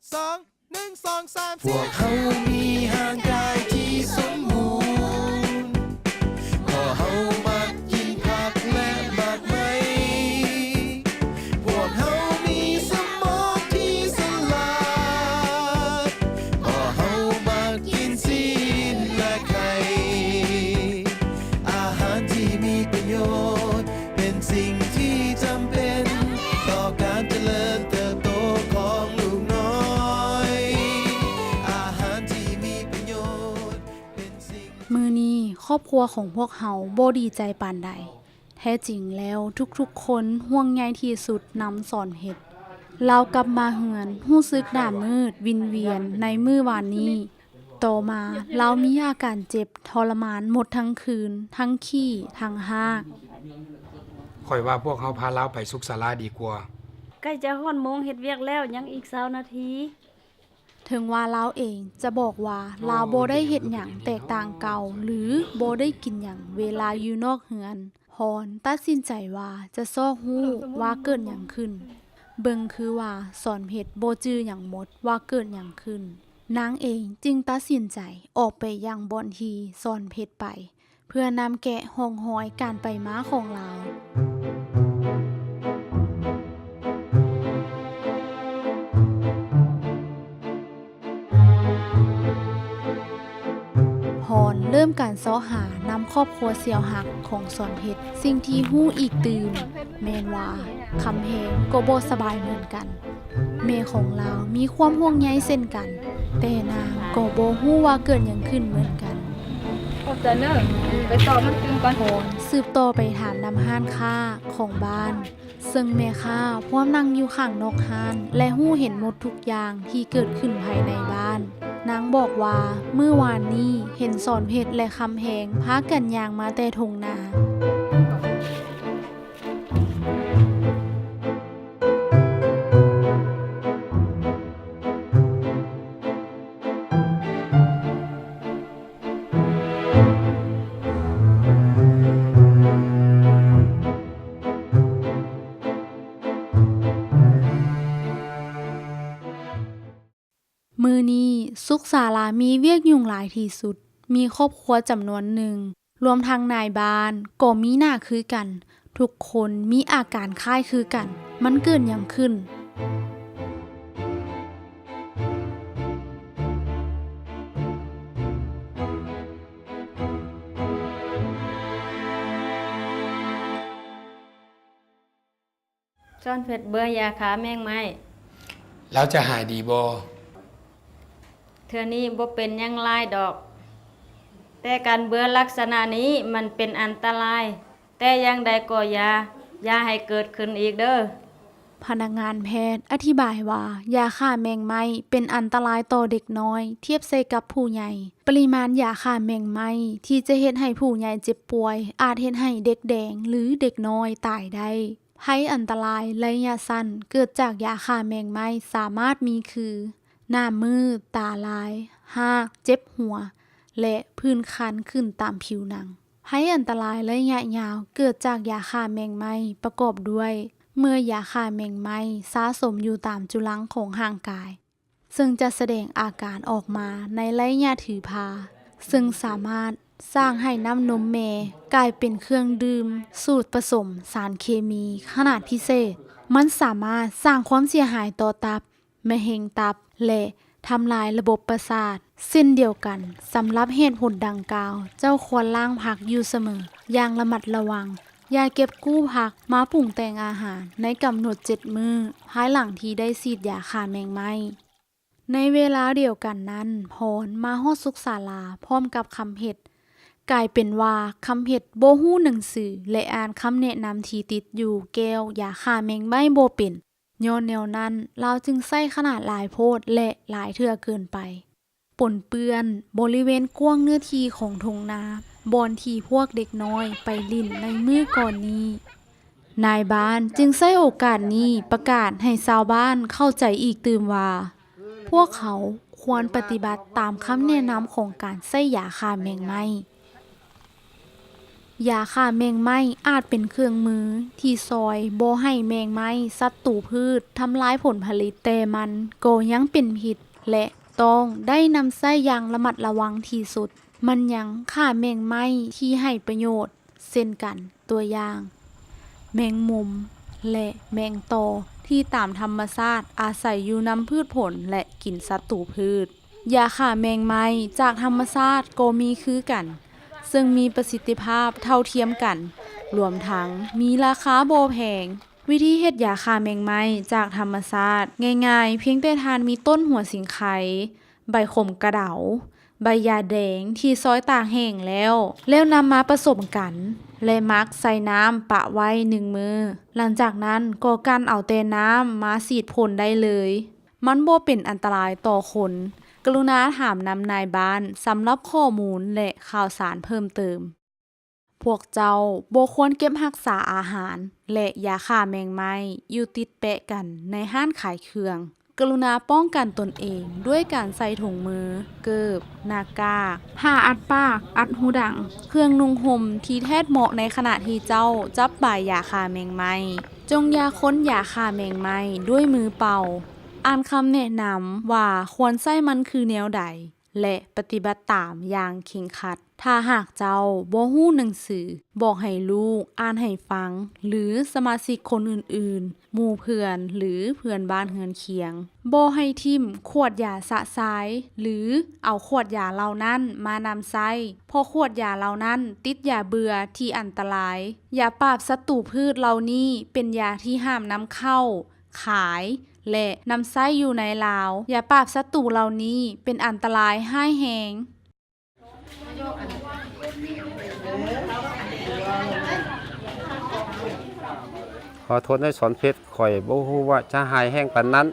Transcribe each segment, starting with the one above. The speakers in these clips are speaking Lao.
ສອງ ໜຶ່ງ ສອງ ສາມ ພວກເຮົາມີຮ່າງກາຍທີ່ສົມບູນ ເພາະເຮົາມັກກິນຜັກແລະໝາກໄມ້. ພວກເຮົາມີສະໝອງທີ່ສະຫຼາດ ເພາະເຮົາມັກກິນຊີ້ນແລະໄຂ່. ອາຫານທີ່ມີປະໂຫຍດ ເປັນສິ່ງທີ່ຈຳເປັນຕໍ່ການຈະເລີນເຕີບໂຕຂອງລູກນ້ອຍ. ອາຫານທີ່ມີປະໂຫຍດເປັນສິ່ງ ມື້ນີ້ຄອບຄົວຂອງພວກເຮົາບໍ່ດີໃຈປານໃດ. ແທ້ຈິງແລ້ວທຸກໆຄົນຫ່ວງໃຍທີ່ສຸດນຳສອນເພັດ. ລາວກັບມາເຮືອນຮູ້ສຶກໜ້າມືດວິນວຽນໃນມື້ວານນີ້. ຕໍ່ມາລາວມີອາການເຈັບທໍລະມານໝົດທັງຄືນ, ທັງຂີ້, ທັງຮາກ. ຂ້ອຍວ່າພວກເຮົາພາລາວໄປສຸກສາລາດີກວ່າ. ໃກ້ຈະຮອດໂມງເຮັດວຽກແລ້ວ, ຍັງອີກຊາວນາທີ. ເຖິງວ່າລາວເອງຈະບອກວ່າລາວບໍ່ໄດ້ເຮັດຫຍັງແຕກຕ່າງເກົ່າ ຫຼື ບໍ່ໄດ້ກິນຫຍັງເວລາຢູ່ນອກເຮືອນ, ພອນຕັດສິນໃຈວ່າຈະຊອກຮູ້ວ່າເກີດຫຍັງຂຶ້ນ. ເບິ່ງຄືວ່າສອນເພັດບໍ່ຈື່ຫຍັງໝົດວ່າເກີດຫຍັງຂຶ້ນ. ນາງເອງຈຶ່ງຕັດສິນໃຈອອກໄປຍັງບ່ອນທີ່ສອນເພັດໄປ ເພື່ອນຳແກະຮ່ອງຮອຍການໄປມາຂອງລາວ. ພອນເລີ່ມການຊອກຫານຳຄອບຄົວສ່ຽວຮັກຂອງສອນເພັດ. ສິ່ງທີ່ຮູ້ອີກຕື່ມແມ່ນວ່າຄຳແພງກໍບໍ່ສະບາຍເໝືອນກັນ. ແມ່ຂອງລາວມີຄວາມຫ່ວງໃຍເຊັ່ນກັນ, ແຕ່ນາງກໍບໍ່ຮູ້ວ່າເກີດຫຍັງຂຶ້ນເໝືອນກັນ. ຂອບໃຈເນີ, ໄປຕໍ່ມັນຕື່ມກ່ອນ. ພອນສືບຕໍ່ໄປຖາມນຳຮ້ານຄ້າຂອງບ້ານ, ເຊິ່ງແມ່ຄ້າພວມນັ່ງຢູ່ຂ້າງນອກຮ້ານ ແລະ ຮູ້ເຫັນໝົດທຸກຢ່າງທີ່ເກີດຂຶ້ນພາຍໃນບ້ານ. ນາງບອກວ່າ ມື້ວານນີ້ເຫັນສອນເພັດ ແລະ ຄຳແພງພາກັນຍ່າງມາແຕ່ທົ່ງນາ. ມື້ນີ້ສຸກສາລາມີວຽກຫຍຸ້ງຫຼາຍທີ່ສຸດ. ມີຄອບຄົວຈຳນວນໜຶ່ງ ລວມທັງນາຍບ້ານກໍມີໜ້າຄືກັນ. ທຸກຄົນມີອາການຄ້າຍຄືກັນ. ມັນເກີດຫຍັງຂຶ້ນ? ສອນເພັດເບື່ອຢາຂ້າແມງໄມ້. ລາວຈະຫາຍດີບໍ່? ເທື່ອນີ້ບໍ່ເປັນຫຍັງຫຼາຍດອກ, ແຕ່ການເບື່ອລັກສະນະນີ້ມັນເປັນອັນຕະລາຍ. ແຕ່ຢ່າງໃດກໍຢ່າ, ຢ່າໃຫ້ເກີດຂຶ້ນອີກເດີ້. ພະນັກງານແພດອະທິບາຍວ່າ ຢາຂ້າແມງໄມ້ເປັນອັນຕະລາຍຕໍ່ເດັກນ້ອຍທຽບໃສ່ກັບຜູ້ໃຫຍ່. ປະລິມານຢາຂ້າແມງໄມ້ທີ່ຈະເຮັດໃຫ້ຜູ້ໃຫຍ່ເຈັບປ່ວຍ ອາດເຮັດໃຫ້ເດັກແດງ ຫຼື ເດັກນ້ອຍຕາຍໄດ້. ໄພອັນຕະລາຍໄລຍະສັ້ນເກີດຈາກຢາຂ້າແມງໄມ້ສາມາດມີຄື ໜ້າມືດ, ຕາລາຍ, ຮາກ, ເຈັບຫົວ ແລະ ผื่ນຄັນຂຶ້ນຕາມຜິວໜັງ. ໄພອັນຕະລາຍໄລຍະຍາວເກີດຈາກຢາຂ້າແມງໄມ້ປະກອບດ້ວຍ ເມື່ອຢາຂ້າແມງໄມ້ສະສົມຢູ່ຕາມຈຸລັງຂອງຮ່າງກາຍ, ເຊິ່ງຈະສະແດງອາການອອກມາໃນໄລຍະຖືພາ, ເຊິ່ງສາມາດສ້າງໃຫ້ນ້ຳນົມແມ່ກາຍເປັນເຄື່ອງດື່ມສູດປະສົມສານເຄມີຂະໜາດພິເສດ. ມັນສາມາດສ້າງຄວາມເສຍຫາຍຕໍ່ຕັບ, ມະເຮັງຕັບ ແລະ ທຳລາຍລະບົບປະສາດ. ເຊັ່ນດຽວກັນ, ສຳລັບເຫດຜົນດັ່ງກ່າວ, ເຈົ້າຄວນລ້າງຜັກຢູ່ສະເໝີຢ່າງລະມັດລະວັງ. ຢ່າເກັບກູ້ຜັກມາປຸງແຕ່ງອາຫານໃນກຳນົດເຈັດມື້ ພາຍຫຼັງທີ່ໄດ້ສີດຢາຂ້າແມງໄມ້. ໃນເວລາດຽວກັນນັ້ນ, ພອນມາຮອດສຸກສາລາພ້ອມກັບຄຳເພັດ. ກາຍເປັນວ່າຄຳເພັດບໍ່ຮູ້ໜັງສື ແລະ ອ່ານຄຳແນະນຳທີ່ຕິດຢູ່ແກ້ວຢາຂ້າແມງໄມ້ບໍ່ເປັນ. ຍ້ອນແນວນັ້ນ, ລາວຈຶ່ງໃຊ້ຂະໜາດຫຼາຍໂພດ ແລະ ຫຼາຍເທື່ອເກີນໄປ, ປົນເປື້ອນບໍລິເວນກວ້າງເນື້ອທີ່ຂອງທົ່ງນາ ບ່ອນທີ່ພວກເດັກນ້ອຍໄປຫຼິ້ນໃນມື້ກ່ອນນີ້. ນາຍບ້ານຈຶ່ງໃຊ້ໂອກາດນີ້ປະກາດໃຫ້ຊາວບ້ານເຂົ້າໃຈອີກຕື່ມວ່າ ພວກເຂົາຄວນປະຕິບັດຕາມຄຳແນະນຳຂອງການໃຊ້ຢາຂ້າແມງໄມ້. ຢາຂ້າແມງໄມ້ອາດເປັນເຄື່ອງມືທີ່ຊ່ອຍບໍ່ໃຫ້ແມງໄມ້ສັດຕູພືດທຳລາຍຜົນຜະລິດ, ແຕ່ມັນກໍຍັງເປັນພິດ ແລະ ຕ້ອງໄດ້ນຳໃຊ້ຢ່າງລະມັດລະວັງທີ່ສຸດ. ມັນຍັງຂ້າແມງໄມ້ທີ່ໃຫ້ປະໂຫຍດເຊັ່ນກັນ, ຕົວຢ່າງ ແມງມຸມ ແລະ ແມງຕໍ່ ທີ່ຕາມທຳມະຊາດອາໄສຢູ່ນຳພືດຜົນ ແລະ ກິນສັດຕູພືດ. ຢາຂ້າແມງໄມ້ຈາກທຳມະຊາດກໍມີຄືກັນ, ເຊິ່ງມີປະສິດທິພາບເທົ່າທຽມກັນ, ລວມທັງມີລາຄາບໍ່ແພງ. ວິທີເຮັດຢາຂ້າແມງໄມ້ຈາກທຳມະຊາດງ່າຍໆ, ພຽງແຕ່ທ່ານມີຕົ້ນຫົວສີໄຄ, ໃບຂົມກະເດົາ, ໃບຢາແດງທີ່ຊອຍຕາກແຫ້ງແລ້ວ, ແລ້ວນຳມາປະສົມກັນ ແລະ ໝັກໃສ່ນ້ຳປະໄວ້ໜຶ່ງມື້. ຫຼັງຈາກນັ້ນກໍກັ່ນເອົາແຕ່ນ້ຳມາສີດພົ່ນໄດ້ເລີຍ. ມັນບໍ່ເປັນອັນຕະລາຍຕໍ່ຄົນ. ກະລຸນາຖາມນຳນາຍບ້ານສຳລັບຂໍ້ມູນ ແລະ ຂ່າວສານເພີ່ມເຕີມ. ພວກເຈົ້າບໍ່ຄວນເກັບຮັກສາອາຫານ ແລະ ຢາຂ້າແມງໄມ້ຢູ່ຕິດແປະກັນໃນຮ້ານຂາຍເຄື່ອງ. ກະລຸນາປ້ອງກັນຕົນເອງດ້ວຍການໃສ່ຖົງມື, ເກີບ, ໜ້າກາກ, ຜ້າອັດປາກ, ອັດຫູດັງ, ເຄື່ອງນຸ່ງຫົ່ມທີ່ແທດເໝາະໃນຂະນະທີ່ເຈົ້າຈັບປາຍຢາຂ້າແມງໄມ້. ຈົ່ງຢ່າຄົນຢາຂ້າແມງໄມ້ດ້ວຍມືເປົ່າ. ອ່ານຄຳແນະນຳວ່າຄວນໃຊ້ມັນຄືແນວໃດ ແລະ ປະຕິບັດຕາມຢ່າງເຄັ່ງຄັດ. ຖ້າຫາກເຈົ້າບໍ່ຮູ້ໜັງສື, ບອກໃຫ້ລູກອ່ານໃຫ້ຟັງ ຫຼື ສະມາຊິກຄົນອື່ນໆ, ໝູ່ເພື່ອນ ຫຼື ເພື່ອນບ້ານເຮືອນຄຽງ. ບໍ່ໃຫ້ຖິ້ມຂວດຢາຊະຊາຍ ຫຼື ເອົາຂວດຢາເຫຼົ່ານັ້ນມານຳໃຊ້, ເພາະຂວດຢາເຫຼົ່ານັ້ນຕິດຢາເບື່ອທີ່ອັນຕະລາຍ. ຢາປາບສັດຕູພືດເຫຼົ່ານີ້ເປັນຢາທີ່ຫ້າມນຳເຂົ້າ, ຂາຍ ແລະ ນຳໃຊ້ຢູ່ໃນລາວ. ຢາປາບສັດຕູເຫຼົ່ານີ້ເປັນອັນຕະລາຍຮ້າຍແຮງ. ຂໍໂທດນາຍສອນເພັດ, ຂ້ອຍບໍ່ຮູ້ວ່າຈະຮ້າຍແຮງປານນັ້ນ.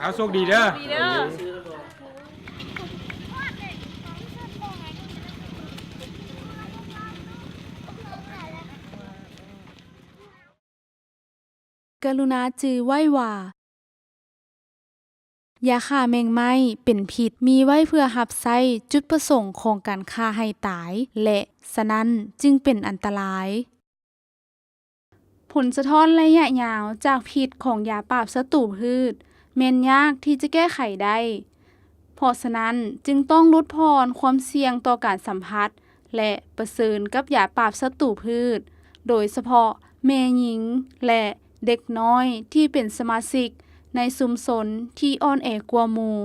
ເອົາ ໂຊກດີເດີ. ກະລຸນາຈື່ໄວ້ວ່າ ຢາຂ້າແມງໄມ້ເປັນພິດ, ມີໄວ້ເພື່ອຮັບໃຊ້ຈຸດປະສົງຂອງການຂ້າໃຫ້ຕາຍ ແລະ ສະນັ້ນຈຶ່ງເປັນອັນຕະລາຍ. ຜົນສະທ້ອນໄລຍະຍາວຈາກພິດຂອງຢາປາບສັດຕູພືດແມ່ນຍາກທີ່ຈະແກ້ໄຂໄດ້. ເພາະສະນັ້ນຈຶ່ງຕ້ອງຫຼຸດຜ່ອນຄວາມສ່ຽງຕໍ່ການສຳຜັດ ແລະ ປະເຊີນກັບຢາປາບສັດຕູພືດ, ໂດຍສະເພາະແມ່ຍິງ ແລະ ເດັກນ້ອຍທີ່ເປັນສະມາຊິກໃນຊຸມຊົນທີ່ອ່ອນແອກວ່າໝູ່.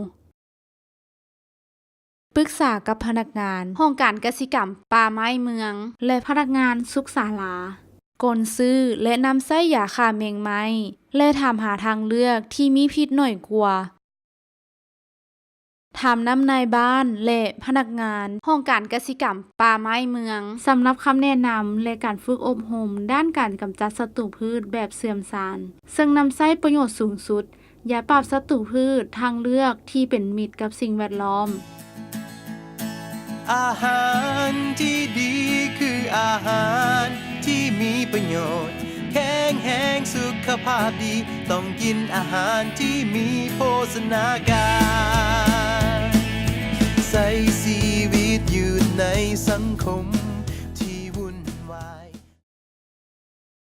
ປຶກສາກັບພະນັກງານຫ້ອງການກະສິກຳປ່າໄມ້ເມືອງ ແລະ ພະນັກງານສຸກສາລາ ກ່ອນຊື້ ແລະ ນຳໃຊ້ຢາຂ້າແມງໄມ້ ແລະ ຖາມຫາທາງເລືອກທີ່ມີພິດໜ້ອຍກວ່າ. ຖາມນຳນາຍບ້ານ ແລະ ພະນັກງານຫ້ອງການກະສິກຳປ່າໄມ້ເມືອງ ສຳລັບຄຳແນະນຳ ແລະ ການຝຶກອົບຮົມດ້ານການກຳຈັດສັດຕູພືດແບບເຊື່ອມຊານ, ເຊິ່ງນຳໃຊ້ປະໂຫຍດສູງສຸດ. ຢາປາບສັດຕູພືດທາງເລືອກທີ່ເປັນມິດກັບສິ່ງແວດລ້ອມ. ອາຫານທີ່ດີຄືອາຫານທີ່ມີປະໂຫຍດ, ແຂງແຮງສຸຂະພາບດີ, ຕ້ອງກິນອາຫານທີ່ມີໂພຊະນາການ, ໃຊ້ຊີວິດຢູ່ໃນສັງຄົມ